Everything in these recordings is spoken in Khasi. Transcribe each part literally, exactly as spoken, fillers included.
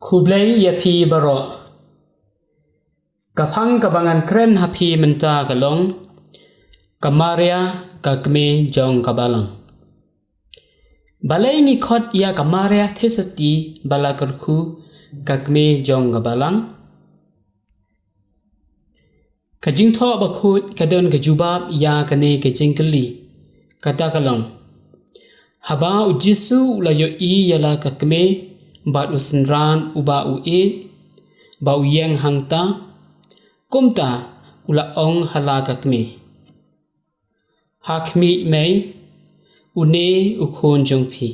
Khublei ïa phi baroh. Ka phang kaba ngan kren ha phi mynta ka long, ka Maria ka kmie jong ka Balang. Balei ngi khot ïa ka Maria Theisotti ba la kyrkhu ka kmie jong ka Balang? Ka Jingthoh Bakhuid ka don ka jubab ïa kane ka jingkylli. Kata ka long, haba U Jisu u la ïohi ïa la ka kmie bad u synran uba u ïeit, ba u ïeng hangta, kumta u la ong ha la ka kmie, ha khmih mei, une u khun jong phi.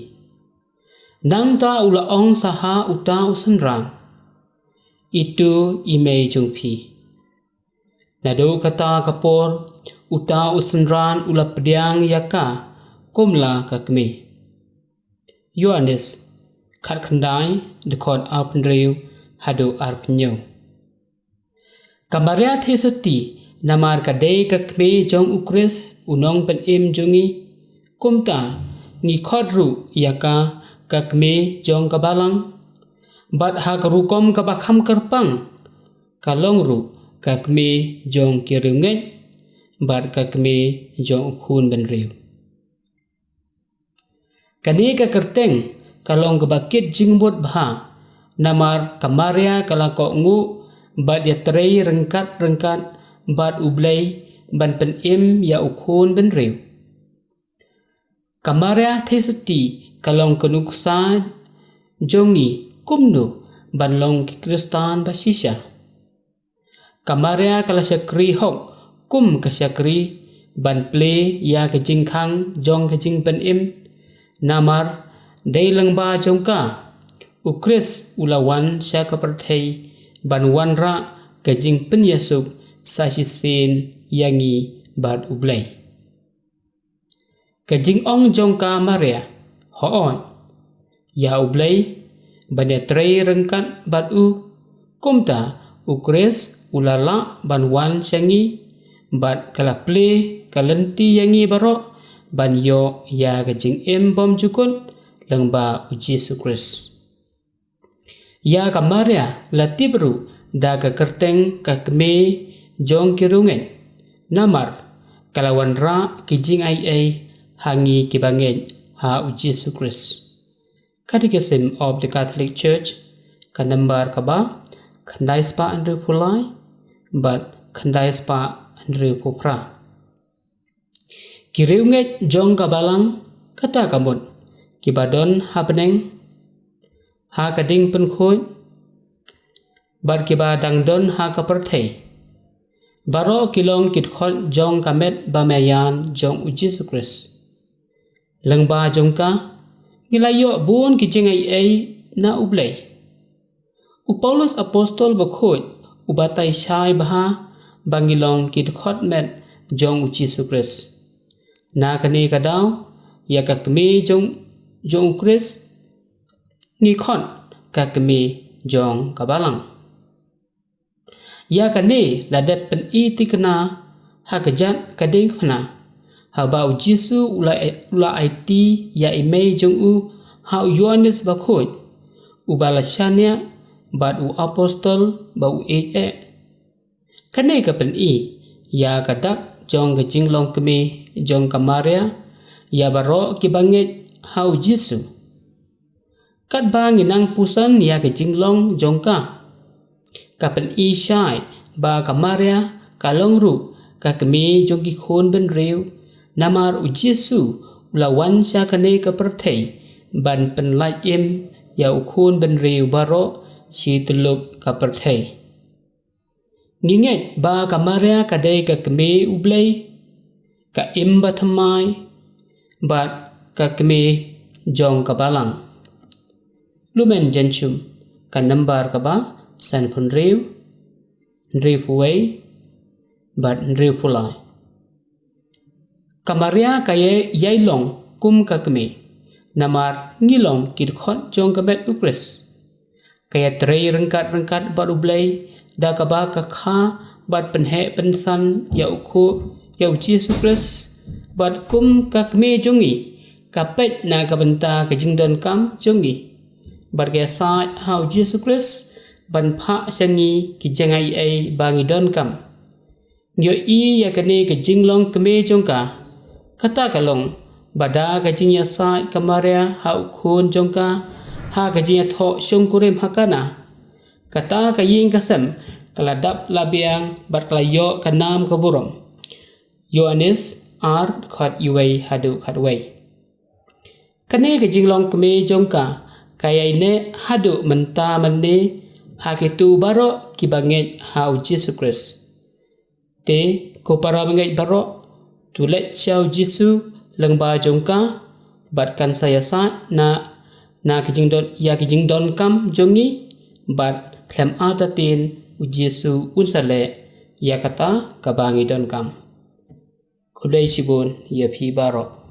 Nangta u la ong sa ha uta u synran, itu i mei jong phi. Naduh kata ka por, uta u synran u la pdiang ïa ka kum la ka kmie. Ïoannis, khatkhyndai, dkhot arphew hynriew haduh arphew hynñiew. Ka Maria Theisotti, namar ka dei ka kmie jong U Khrist u nongpynim jong ngi, kumta ngi khot ruh ïa ka ka kmie jong ka Balang. Bad ha ka rukom kaba kham kyrpang, ka long ruh ka kmie jong ki riewngeit bad ka kmie jong u khun bynriew. Kane ka kyrteng ka long kaba kit jingmut bha, namar ka Maria ka la kohnguh bad ïatrei ryngkat ryngkat bad U Blei ban pynim ïa u khun bynriew. Ka Maria Theisotti ka long ka nuksa jong ngi kumno ban long ki Khristan ba shisha. Ka Maria ka la shakri hok kum ka shakri ban plie ïa ka jingkhang jong ka jingpynim, namar dei lyngba jong ka U Khrist u la wan sha ka pyrthei ban wanrah ka jingpynïasuk sa shisien ïa ngi bad U Blei. Ka jingong jong ka Maria, hooid, ïa U Blei ban ïatrei ryngkat bad u, kumta U Khrist u la lah ban wan sha ngi, bad ka la plie ka lynti ïa ngi baroh ban ïoh ïa ka jingim bymjukut lyngba U Jisu Khrist. Ïa ka Maria la tip ruh da ka kyrteng ka kmie jong ki riewngeit, namar ka la wanrah ki jingaiei ha ngi kiba ngeit ha U Jisu Khrist. Catechism of the Catholic Church, ka nambar kaba khyndai spah hynriewphew lai bad khyndai spah hynriewphew phra. Ki riewngeit jong ka Balang, kata ka mut kiba don ha bneng, ha ka diengpynkhuid, bad kiba dang don ha ka pyrthei, baroh ki long ki dkhot jong ka met ba maïan jong U Jisu Khrist. Lyngba jong ka, ngi la ïoh bun ki jingaiei na U Blei. U Paulus Apostol Bakhuid u batai shai bha ba ngi long ki dkhot met jong U Jisu Khrist. Na kane ka daw, ïa ka kmie jong, jong U Khrist ngi khot ka kmie jong ka Balang. Ïa kane la dep pyni thikna ha kjat ka diengphna, haba U Jisu u la, u la aiti ïa i mei jong u ha u Ïoannis Bakhuid, uba la shaniah bad u apostol ba u ïeit eh. Kane ka pyni ïa ka dak jong ka jinglong kmie jong ka Maria ïa baroh kiba ngeit ha U Jisu. Katba ngi nang puson ïa ka jinglong jong ka, ka pyni shai ba ka Maria ka long ruh ka kmie jong ki khun bynriew, namar U Jisu u la wan sha kane ka pyrthei ban pynlait im ïa u khun bynriew baroh shi tyllup ka pyrthei. Ngi ngeit ba ka Maria ka dei ka kmie U Blei, ka im bathymmai, bad ka kmie jong ka Balang. Lumen Gentium, ka nambar kaba sanphew hynriew, hynriewphew wei, bad hynriewphew lai. Ka Maria ka ïai, ïai long kum ka kmie, namar ngi long ki dkhot jong ka met U Khrist. Ka ïatrei ryngkat ryngkat bad U Blei da kaba ka kha bad pynheh pynsan ïa u khu, ïa U Jisu Khrist, bad kum ka kmie jong ngi, ka peit na ka bynta ka jingdonkam jong ngi. bad ka ïasaid ha U Jisu Khrist ban phah sha ngi ki jingaiei ba ngi donkam. Ngi ïohi ïa kane ka jinglong kmie jong ka, kata ka long ba da ka jingïasaid ka Maria ha u khun jong ka ha ka jingïathoh shongkurim ha Kana, kata ka ïing ka sem ka la dap la biang bad ka la ïoh ka nam ka burom. Ïoannis ar, dkhot wei haduh khatwei. Kane ka jinglong kmie jong ka ka ïaineh haduh mynta mynne ha kito baroh kiba ngeit ha U Jisu Khrist. Te ko para bangeit baroh, to leit sha U Jisu lyngba jong ka bad kan sa ïasaid na, na ki jingdon, ïa ki jingdonkam jong ngi, bad khlem artatien U Jisu un sa leh ïa kata kaba ngi donkam. Khublei shibun ïa phi baroh.